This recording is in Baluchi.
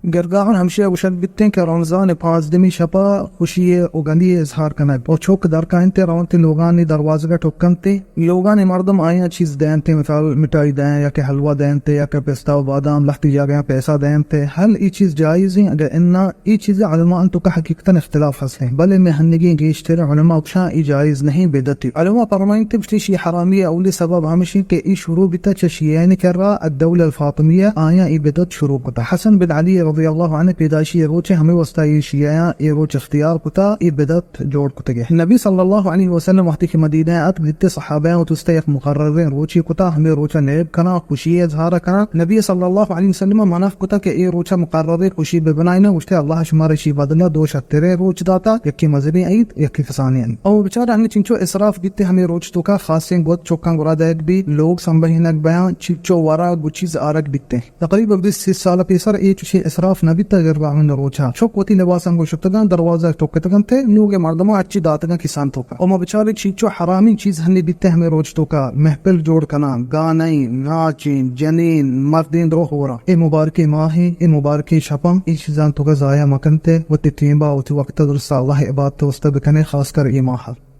گرگاہن ہمشی ء گوشگ بیتیں کہ رمضان ء پانزدمی شپ ء خوشی ء و گندی ء اظہار کنگ و چک در کاینت ء رونت لوگانی دروازگ ء ٹک کنت ء لوگانی مردم آیاں چیز دینت ء، مثال مٹھائی دیں یا کہ حلوہ دینت ء یا کہ پستہ و بادام، لہتی جاگہاں پیسہ دینت ء۔ ہل ای چیز جائز ہیں، اگر اناں ای چیز علماء ان توکا حقیقتاً اختلاف ہستیں، بلے میں ہنگیں گیشتر علماء گوشاں ای جائز نہیں، بدعتی۔ علماء فرمائنت گوشتی شی حرامی اولی سبب ہمشی کہ ای شروع بیتا چہ شیعیانی کرا، الدولہ الفاطمیہ، آیاں ای بدعت شروع کتا۔ حسن بن علی رضی اللہ عنہ پیدائشی روچ ہمیں واسطہ ای شیعیاں ای روچ اختیار کتا، ای بدعت جوڑ کتگے۔ نبی صلی اللہ علیہ وسلم وقتی کہ مدینہ ات، دیتے صحابہ و توستے یک مقرریں روچی کتا، ہمیں روچا نیب کنا، خوشی اظہار کنا۔ نبی صلی اللہ علیہ وسلم منع کتا کہ اے روچا مقرریں خوشی ببنائینا، گوشتے اللہ شمارا شی بدلا دو شتریں روچ داتا، یکی مذہبی عید، یکی کسانی عید۔ او بچار ہمیں چنچو اسراف بیتے، ہمیں روچ توکا خاصیں گوت چوکاں گرا دائگ بی، لوگ سنبہینگ بیاں، چنچو ورا گو چیز آرگ بیتے۔ تقریباً بیست سی سال پیسر اے چوشیں اسراف نہ بیتگ۔ اگر واہند روچا چک وتی لباساں گوں شتگاں، دروازہ ٹکتگنت ء لوگ ء مردماں ہرچی داتگاں کسان توکا۔ و ما بچاریں چیچو حرامیں چیز ہنی بیتہ ہمے روچ توکا، محفل جوڑ کناں، گانیں، ناچیں، جنین، مردین درو ہوراں۔ اے مبارکیں ماہیں، اے مبارکیں شپاں، اے چیزاں توکا ضائع مکنت ء وتی ٹیمبا وتی وقت درست اللہ عبادت واسطہ بکنے، خاص کر اے ماہ۔